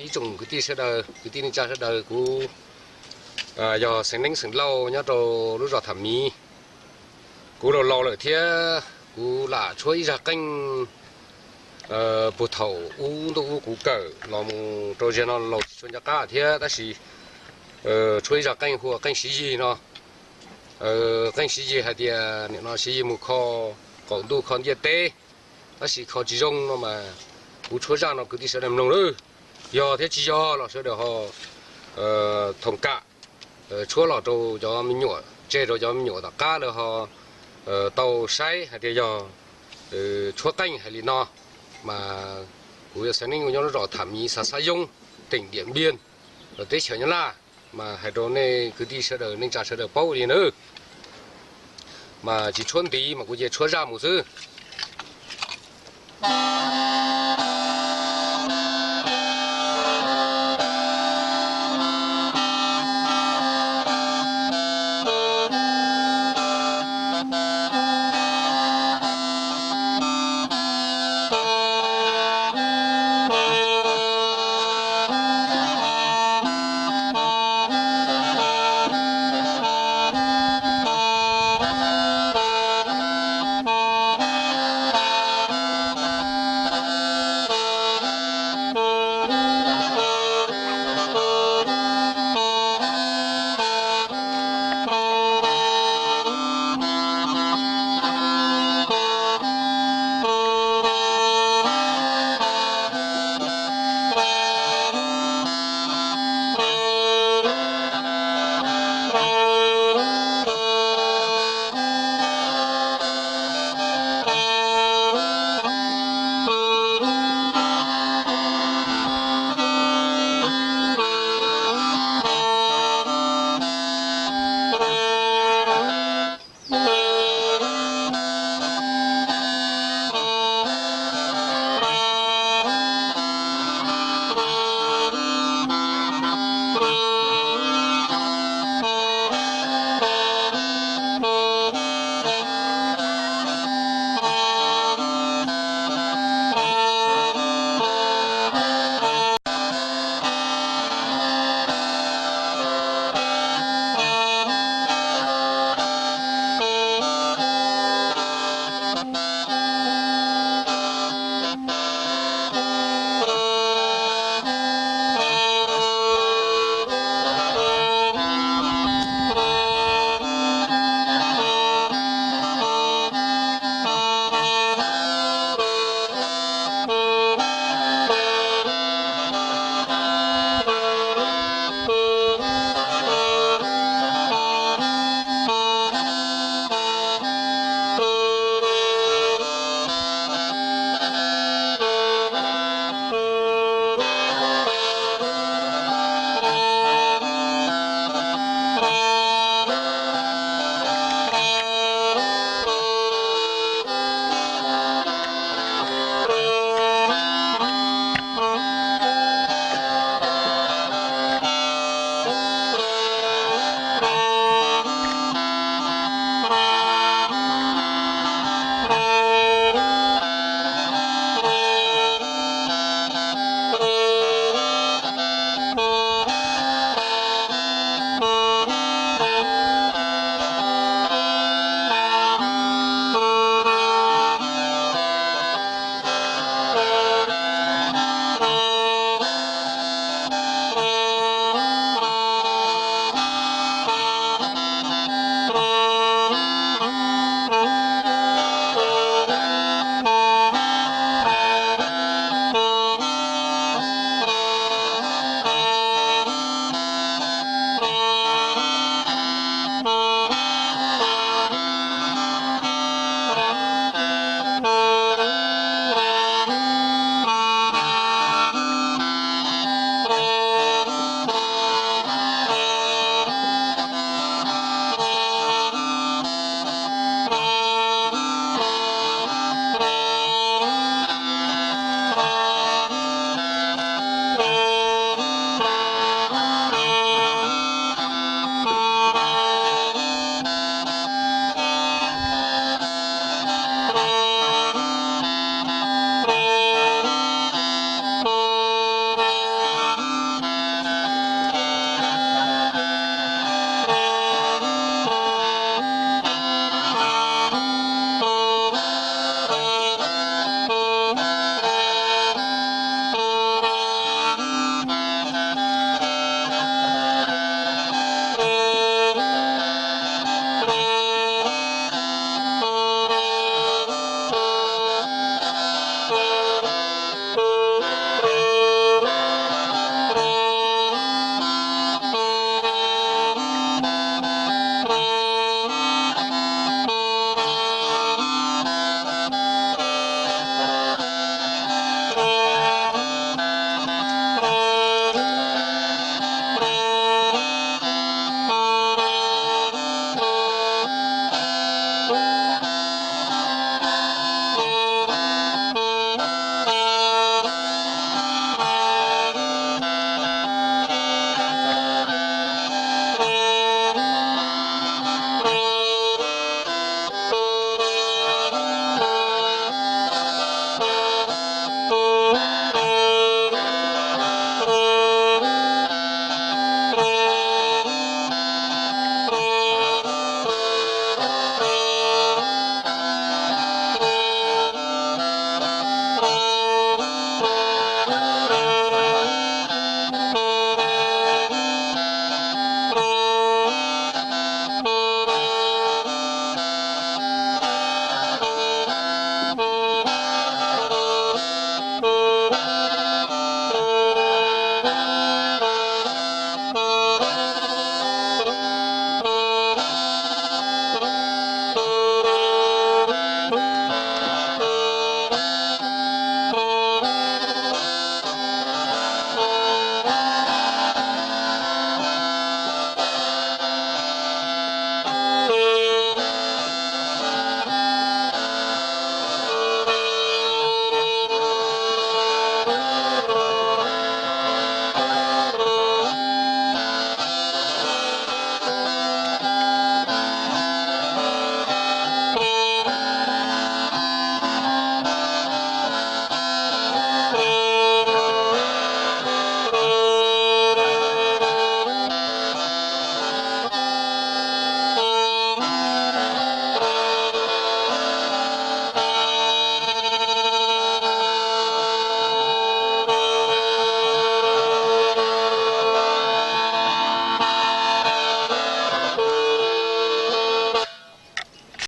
Ib tsoom kwv tij sawv daws, kwv tij neej tsa sawv daws, kuv yog xeev Neeb xeem Lauj nyob rau lub zos Tham Miv. Kuv laus laus lawm thiab kuv lam tshuab ib zaj qeej puag thaum ub ntuj ub kuv kawm los mus rau ziag no laus tsis tshua nco qab thiab, tab sis tshuab ib zaj qeej hu ua qeej Siv Yig no. Qeej Siv Yig hais tias nim no Siv Yig mus kho qaum ntuj kho ntiaj teb, tab sis kho tsis zoo no mas kuv tshuab zaj no kwv tij sawv daws mloog lawm. Yog thiab tsis yog los sawv daws ho thoom kam tshuab los rau cov me nyuam, tseg rau cov me nyuam tom qab lawv ho tau saib hais tias yog tshuab qeej hais li no. Mas kuv yog xeev Neeb, kuv nyob lub zos Tham Miv, xav Xab Yoob, teem Diam Npiaj, teb chaws Nyab Laj, mas hais rau nej kwv tij sawv daws, neej tsa sawv daws paub li nawb. Mas tsis tshuab ntiv mas kuv cia tshuab zaj mus xwb.